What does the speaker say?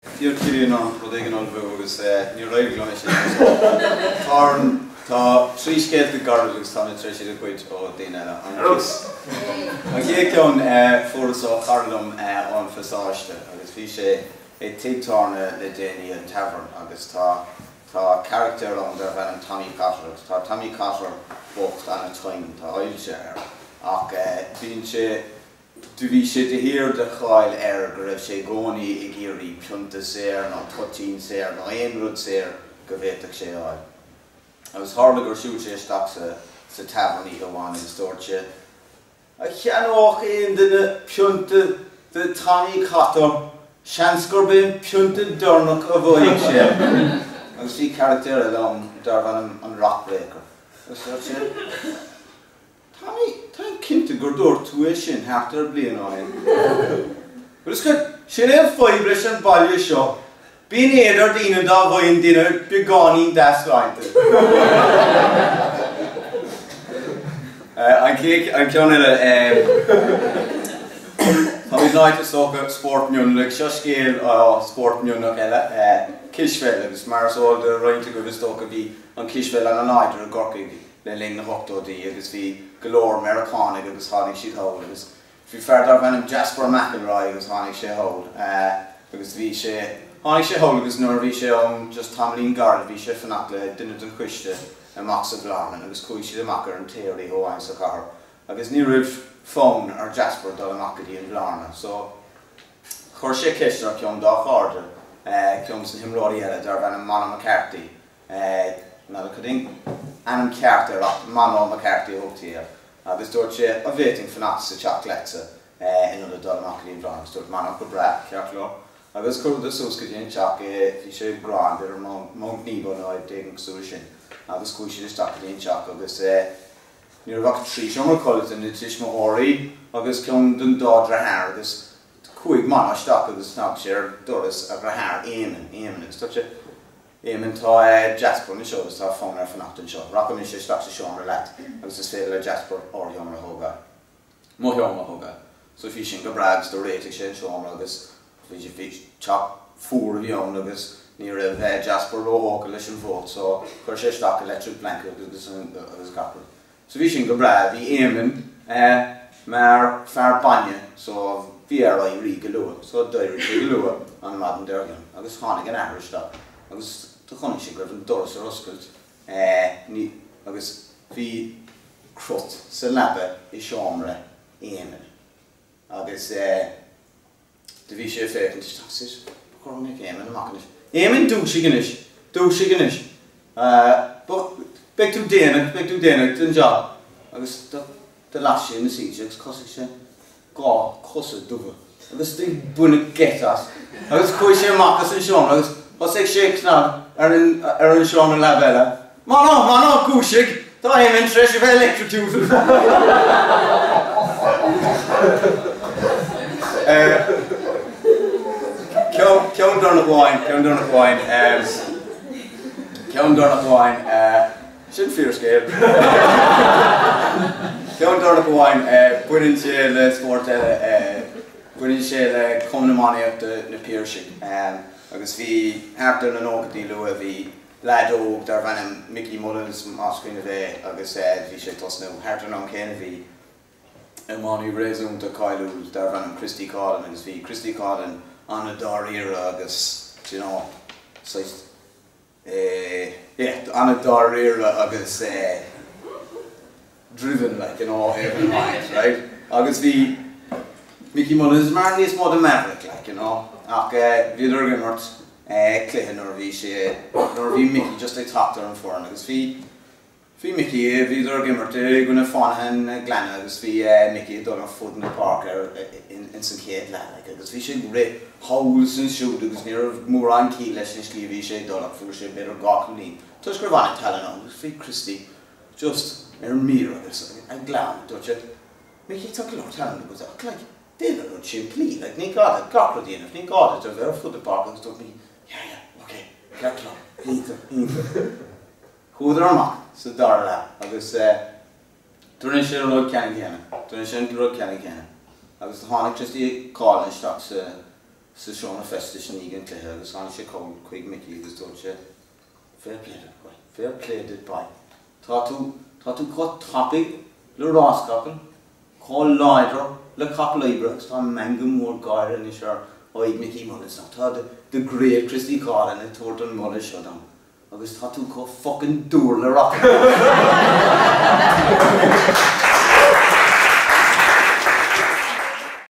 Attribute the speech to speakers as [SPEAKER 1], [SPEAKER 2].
[SPEAKER 1] D'iarr Cillian orm rud éigin a ullmhú agus níor éirigh liom é sin so tá tá 3 scéalta gairid agus tá mé tar éis iad a ghoid ó daoine eile. An chéad ceann fuaireas ó chara liom ón phasáiste agus bhí sé i tigh tábhairne le déanaí, an Tavern, agus tá tá carachtar ann darbh ainm Tommy Cotter agus tá Tommy Cotter bocht an-tinn, tá ailse air ach bíonn sé Do bhí sé de shíor de cháil air go raibh sé i gcónaí ag iarraidh pionta saor nó toitín saor nó aon rud saor go bhféadfadh sé a fháil. Agus tharla gur siúil sé isteach sa sa tavern oíche amháin agus dúirt sé, An gceannódh aon duine pionta de Tommy Cotter, seans gurb é an pionta deireanach a bhfaighidh sé. Agus bhí carachtar eile ann darbh ainm an Rock Breaker. Agus dúirt sé. Tommy, táim cinnte gur dúirt tú é sin thart ar bliain ó shin. Bhuel, is sin é an fadhb leis an baile seo, bíonn éad ar daoine dá bhfaigheann duine beagáinín dea-shláinte. An chéad, an ceann eile, táimid leáite is dócha, spórt mionlaigh, seo scéal ó spórt mionlach eile, cispheil, agus mar is eol do roinnt agaibh is dócha bhí an cispheil an-láidir i gCorcaigh le linn na hochtóidí agus bhí go leor Meiriceánaigh agus tháinig siad thall agus bhí fear darbh ainm Jasper McElroy agus tháinig sé thall agus bhí sé, tháinig sé thall agus nuair a bhí sé ann just tamaillín gairid bhí sé ag fanacht le duine den choiste amach sa Bhlarnan agus chuaigh siad amach ar an tear oíche amháin sa chathair agus ní raibh fonn ar Jasper dul amach go dtí an Bhlarna so chuir sé ceist ar cheann dá chairde, ceann de na himreoirí eile darbh ainm Mono McCarthy N'fheadar cad é an ainm ceart air ach Mono McCarthy a thugtaí air agus dúirt sé an bhféadfainn fanacht sa teach leatsa in ionad dul amach go dtí an Bhlarna agus dúirt Mono go breá, ceart go leor. Agus chuadar suas go dtí an teach é, bhí sé i gCrann, b'fhéidir Mount Nebo nó áit éigin cosúil leis sin agus chuaigh siad isteach go dtí an teach agus ní raibh ach 3 seomra codlata, na tuismitheoirí agus ceann den dá dheartháir agus chuaigh Mono isteach agus chnag sé ar doras a dhearthár Éamonn, Éamonn agus dúirt sé Éamonn, tá Jasper anseo agus tá fonn air fanacht anseo. Rachaidh mise isteach sa seomra leat agus is féidir le Jasper ár sheomra a thógáil. Mo sheomra a thógáil. So bhí sin go breá agus do réitigh sé an seomra agus bhí bhí teach fuar a bhí ann agus ní raibh Jasper róthógtha leis an bhfuacht so chuir sé isteach electric blanket agus agus gach rud. So bhí sin go breá. Bhí Éamonn mar fear bainne so bhí air éirí go luath. So d'éirigh sé go luath an maidin dár gcionn agus tháinig an athair isteach agus do chonaic sé go raibh an doras ar oscailt ní agus bhí crot sa leaba i seomra Éamainn agus do bhí sé ag féachaint isteach says ba chóir go mbeadh Éamonn amach anois. Éamonn dúisigh anois! Dúisigh anois! Beidh tú déanach, beidh tú déanach don job! Agus do do las sé na soilse agus chonaic sé dhá cosa dubha agus do baineadh geit as agus chuaigh sé amach as an seomra agus thosaigh sé ag cnag ar an ar an seomra leaba eile. Mono! Mono! Dúisigh! Tá Éamonn tar éis a bheith electrocuted! Ceann deireanach amháin, ceann deireanach amháin, ceann deireanach amháin, sin fíorscéal. Ceann deireanach amháin, baineann sé le spórt eile, baineann sé le Cumann Iománaíochta na Piarsaigh agus bhí thart ar na nóchaidí luath, bhí leaid óg darbh ainm Mickey Mullins, más cuimhin libh é, agus bhí sé ag tosnú. Thart ar an am céanna bhí iománaí réasúnta cáiliúil darbh ainm Christy Coughlan agus bhí Christy Coughlan an-dáiríre agus do you know saghas eh yeah an-dáiríre agus eh driven like you know ó thaobh an iomáint right agus bhí Mickey Mullins mar níos mó de maverick like you know ach eh bhíodar ag imirt eh cluiche nuair a bhí sé nuair a bhí Mickey just ag teacht ar an foireann agus bhí bhí Mickey bhíodar ag imirt i gcoinne Fánaithe an Ghleanna agus bhí eh Mickey ag dul ar fud na páirce ar in in san chéad leath like agus bhí sé ag rith thall is ansiúd agus ní raibh mórán ciall leis an slí a bhí sé ag dul ach fuair sé b'fhéidir dhá chúilín toisc go raibh an-tallann ann agus bhí Christy just ar mire agus ag gleann, dúirt sé, Mickey tá go leor tallann agat ach like déan an rud simplí, like ní gá duit gach rud a dhéanamh, ní gá duit a bheith ar fud na páirce agus dúirt Mickey, yeah yeah ok, ceart go leor, iontach, iontach. Chuadar amach sa dara leath agus eh do rinne sé an rud ceannann céanna, do rinne sé an rud ceannann céanna agus do tháinig Christy Coughlan isteach sa. sa seomra feistis i ndiaidh an chluiche agus tháinig sé chuig Mickey agus dúirt sé, Fair play duit, boy. Fair play duit, boy. Tá tú, tá tú chomh tapaidh le ráschapall, chomh láidir le capall oibre agus tá meangadh mór gáire anois ar aghaidh Mickey Mullins. Now tá the, the great Christy Coughlan ag tabhairt an moladh seo dom agus tá tú chomh fucking dúr le rocket.